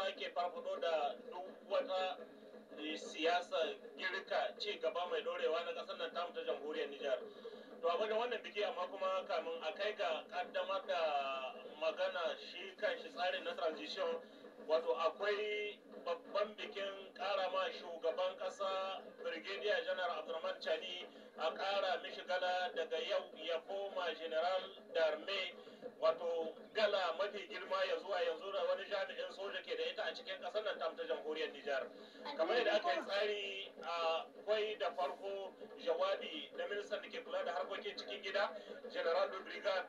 sake farfado da duk wata siyasa girka ci gaba mai dorewa na ƙasar nan tamu ta jamhuriyar Nijar. To a wajen wannan biki, amma kuma kamin a kai ga kaddamar da magana shi kan shi tsarin na transition, wato akwai babban bikin kara ma shugaban kasa Brigadier General Abdurrahman Chani, a kara mishi gala daga yau ya koma General d'Armée, wato gala mafi girma ya zuwa yanzu da wani jami'in soja ke da ita a cikin kasar nan ta jamhuriyar Nijar. Kamar yadda aka yi tsari, akwai da farko jawabi na ministan da ke kula da harkokin cikin gida, General de Brigade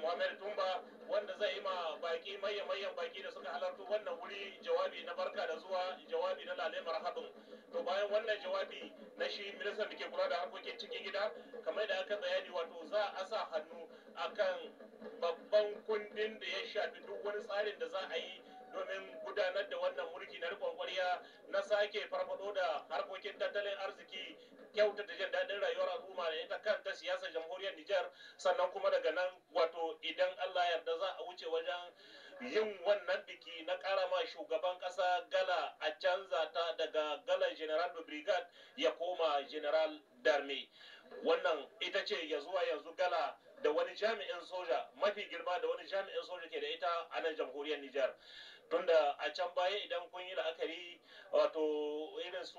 Muhammad Tumba, wanda zai yi ma baki, mayan mayan baki da suka halartu wannan wuri, jawabi na barka da zuwa, jawabi na lale marhabin. To bayan wannan jawabi na shi ministan da ke kula da harkokin cikin gida, kamar da aka bayani, wato za a sa hannu akan babban kundin da ya shafi duk wani tsarin da za a yi domin gudanar da wannan mulki na riƙon ƙwarya na sake farfado da harkokin tattalin arziki, kyautata jin daɗin rayuwar al'umma da ita kanta siyasar jamhuriyar Nijar. Sannan kuma daga nan, wato idan Allah yarda, za a wuce wajen yin wannan biki na karama shugaban ƙasa gala, a canza ta daga galan General de Brigade ya koma General d'Armée. Wannan ita ce ya zuwa yanzu gala da wani jami'in soja mafi girma da wani jami'in soja ke da ita a nan jamhuriyar Nijar. Tunda a can baya, idan kun yi la'akari, wato irin su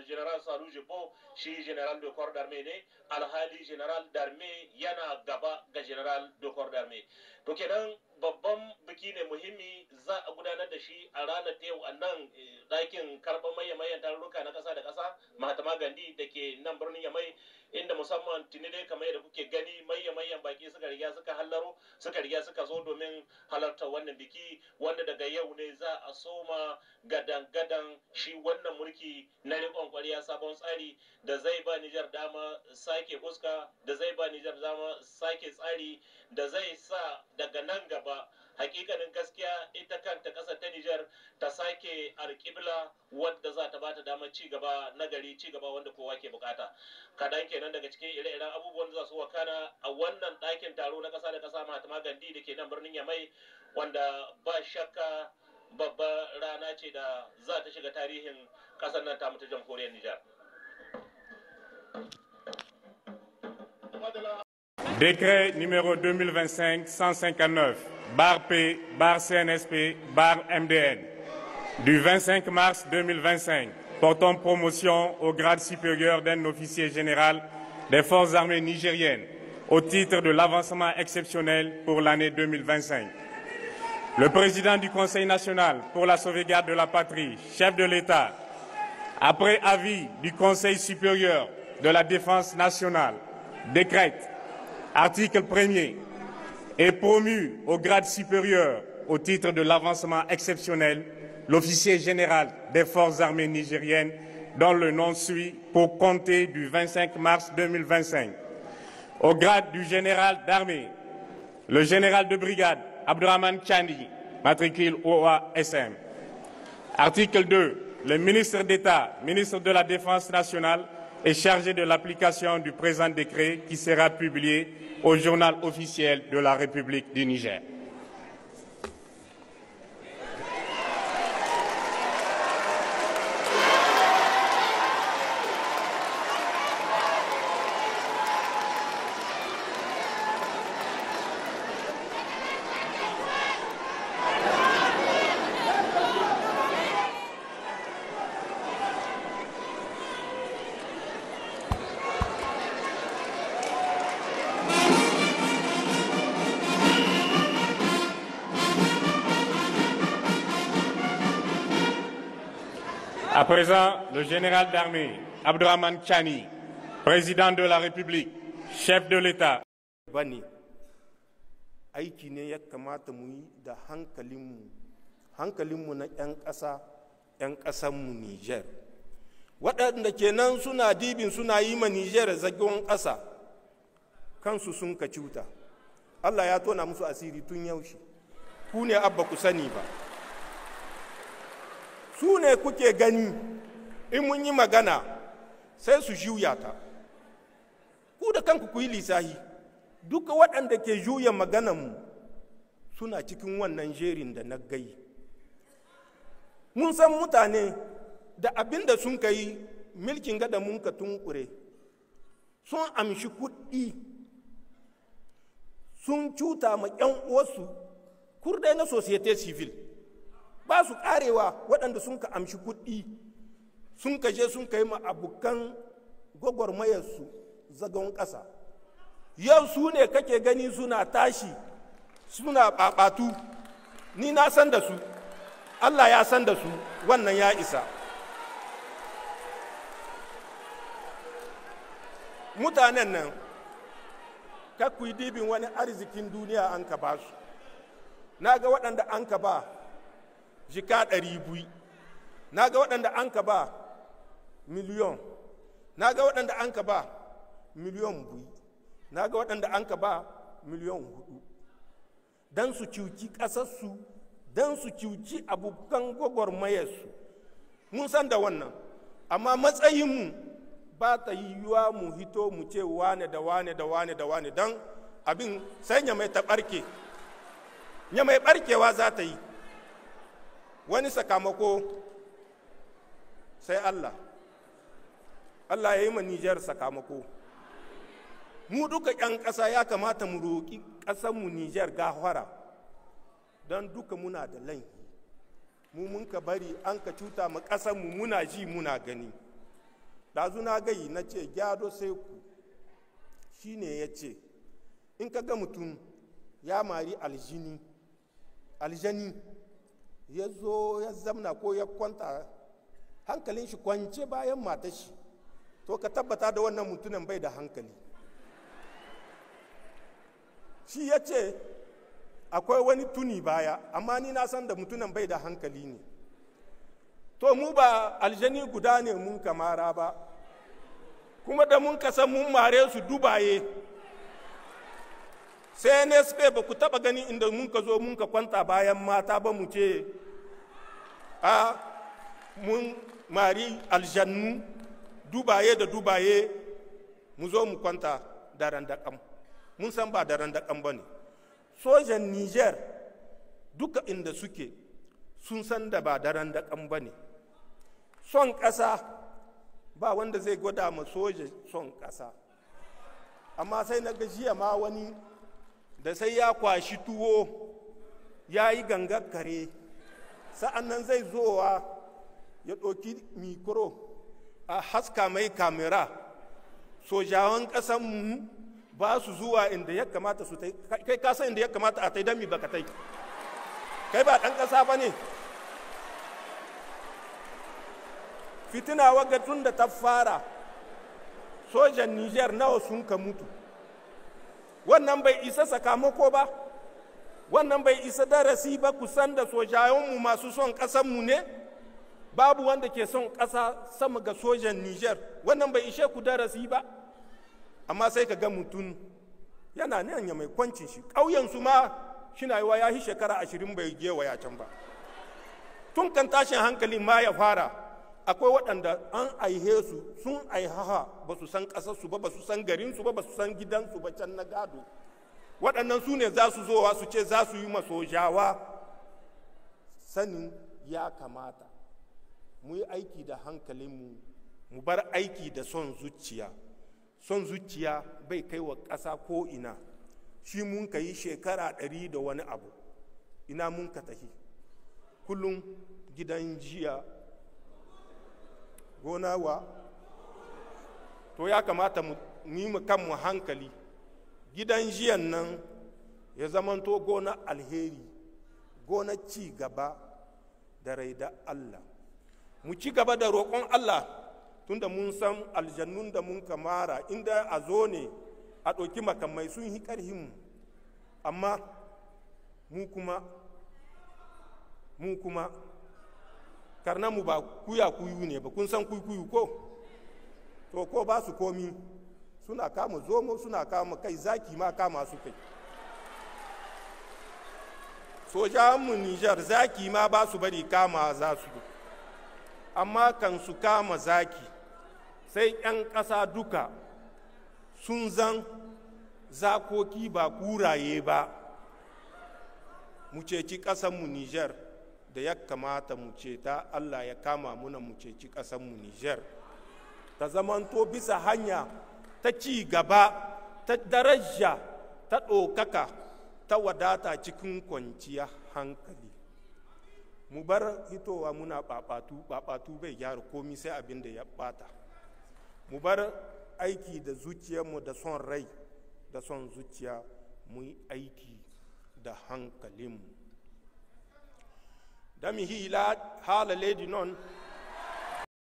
General Salu Jibo, shi General de Corps d'Armée ne, alhali General d'Armée yana gaba ga General de Corps d'Armée. To kenan babban biki ne muhimmi za a gudanar da shi a ranar ta yau a nan ɗakin karɓar maye-mayen tarurruka na ƙasa da ƙasa Mahatma Gandhi da ke nan birnin Yamai, inda musamman tuni dai, kamar yadda kuke gani, maye-mayen baki suka riga suka hallaro, suka riga suka zo domin halartar wannan biki, wanda daga yau ne za a soma gadan-gadan shi wannan mulki na riƙon ƙwarya, sabon tsari da zai ba Nijar dama sake fuska, da zai ba Nijar dama sake tsari, da zai sa daga nan gaba, hakikanin gaskiya, ita kanta ƙasar ta Nijar ta sake alƙibla wadda za ta bata damar ci gaba na gari, ci gaba wanda kowa ke bukata. Kaɗan kenan daga cikin ire-iren abubuwan da za su wakana a wannan ɗakin taro na ƙasa da ƙasa Mahatma Gandhi da ke nan birnin Yamai, wanda ba shakka babbar rana ce da za ta shiga tarihin ƙasar nan tamu ta jamhuriyar Nijar. Décret numéro 2025-159, barre P, barre CNSP, barre MDN, du 25 mars 2025, portant promotion au grade supérieur d'un officier général des forces armées nigériennes au titre de l'avancement exceptionnel pour l'année 2025. Le président du Conseil national pour la sauvegarde de la patrie, chef de l'État, après avis du Conseil supérieur de la défense nationale, décrète: article 1er, est promu au grade supérieur au titre de l'avancement exceptionnel l'officier général des forces armées nigériennes dont le nom suit pour compter du 25 mars 2025. Au grade du général d'armée, le général de brigade Abdurrahman Chani, matricule OASM. Article 2. Le ministre d'État, ministre de la Défense nationale, est chargé de l'application du présent décret qui sera publié au journal officiel de la République du Niger. À présent, le général d'armée Abdurrahman Chani, président de la République, chef de l'État. Bane aiki ne ya kamata mu yi da hankalinmu, hankalinmu na 'yan ƙasa, 'yan ƙasanmu Niger, waɗanda kenan suna dibin suna yi ma Niger zagon ƙasa, kansu sun ka cuta. Allah ya tona musu asiri tun yaushe. Ku ne abba ku sani ba. Su ne kuke gani in mun yi magana sai su juya ta. Ku da kanku ku yi lisahi, duka waɗanda ke juya magananmu suna cikin wannan jerin da na gai. Mun san mutane da abin da sun kai milkin gada mun ka tunkure, sun amshi kuɗi, sun cuta ma 'yan uwarsu kurdai na societe civil ba su karewa. Waɗanda sun ka amshi kuɗi sun ka je sun kai ma abokan gwagwarmayarsu zagon ƙasa, yau su ne kake gani suna tashi suna ɓaɓatu. Ni na san da su, Allah ya san da su, wannan ya isa. Mutanen nan, ku yi dibin wani arzikin duniya an ka ba su. Na ga waɗanda an ka ba jika 200, na ga waɗanda an ka ba miliyon, na ga waɗanda an ka ba miliyon 2, na ga waɗanda an ka ba miliyon 4, don su cuci ƙasarsu, don su cuci abokan gwagwarmayarsu. Mun san da wannan, amma matsayinmu ba ta yiwuwa mu hito mu ce wane da wane da wane da wane, don abin sai ya mai ta ɓarke, ya mai ɓarkewa za ta yi wani sakamako. Sai Allah, Allah ya yi ma Nijar sakamako. Mu duka 'yan ƙasa ya kamata mu roƙi ƙasarmu Nijar gahwara, don duka muna da laifi. Mu mun ka bari an ka cuta mu ƙasarmu, muna ji muna gani. Ɗazu na gayi na ce gyado sai ku shi ne ya ce in ka ga mutum ya mari aljini, aljani ya zo ya zamna ko ya kwanta hankalin shi kwance bayan matashi, to ka tabbata da wannan mutumin bai da hankali. Shi ya ce akwai wani tuni baya, amma ni na san da mutumin bai da hankali ne. To mu ba aljani guda ne mun kamara ba, kuma da mun kasa mun mare su dubaye. CNSP, ba ku taba gani inda mun ka zo mun ka kwanta bayan mata ba mu ce a mun mari aljannu dubaye da dubaye, mu zo mu kwanta daren daƙam. Mun san ba daren daƙam ba ne. Sojan Niger duka inda suke sun san da ba daren daƙam ba ne. Son ƙasa ba wanda zai gwada ma soja son ƙasa. Amma sai na ga jiya ma wani da sai ya kwashi tuwo ya yi gangar kare, sa'an nan zai zowa ya ɗauki micro a haska mai kamera. Sojawan ƙasanmu ba su zuwa inda ya kamata su tai. Kai ka san inda ya kamata a tai, dami baka tai? Kai ba ɗan ƙasa ba ne? Fitina waga tun da ta fara, sojan Niger nawa sun ka mutu? Wannan bai isa sakamako ba? Wannan bai isa darasi ba? Kusan da sojayenmu masu son ƙasanmu ne, babu wanda ke son ƙasa sama ga sojan Niger. Wannan bai ishe ku darasi ba? Amma sai ka ga mutum yana nan ya mai kwancin shi, ƙauyensu ma shina yiwa ya yi shekara 20 bai gewaya can ba. Tun kan tashin hankali ma ya fara, akwai waɗanda an aihe su, sun aihaha ba su san ƙasarsu ba, ba su san garinsu ba, ba su san gidansu ba can na gado. Waɗannan su ne za su zowa su ce za su yi masojawa sanin ya kamata. Mu yi aiki da hankalinmu, mu bar aiki da son zuciya. Son zuciya bai kai wa ƙasa ko ina. Shi mun ka yi shekara 100 da wani abu, ina mun ka tahi? Kullum gidan jiya, gona wa. To ya kamata mu yi mu kanmu hankali, gidan jiyan nan ya zamanto gona alheri, gona ci gaba da rai da Allah. Mu ci gaba da roƙon Allah, tunda mun san aljannun da mun kamara inda a zo ne a ɗauki makamai sun yi ƙarhinmu. Amma mu kuma karnamu ba kuya kuyu ne ba. Kun san kuyu ko? To ko ba su komi, suna kama zomo, suna kama kai zaki ma kama su. Kai, sojanmu Nijar zaki ma ba su bari kama za su, amma kan su kama zaki sai 'yan ƙasa duka sun zan zakoki ba kuraye ba. Mu ceci ƙasanmu Nijar Da ya kamata mu ceta, Allah ya kama muna mu ceci ƙasarmu Niger ta zamanto bisa hanya ta ci gaba, ta daraja, ta ɗaukaka, ta wadata cikin kwanciya hankali. Mu bar hitowa muna ɓaɓatu. Ɓaɓatu bai gyara komi sai abin da ya ɓata. Mu bar aiki da zuciyarmu da son rai da son zuciya, mu yi aiki da hankalinmu. Da mi hila hala ledi non.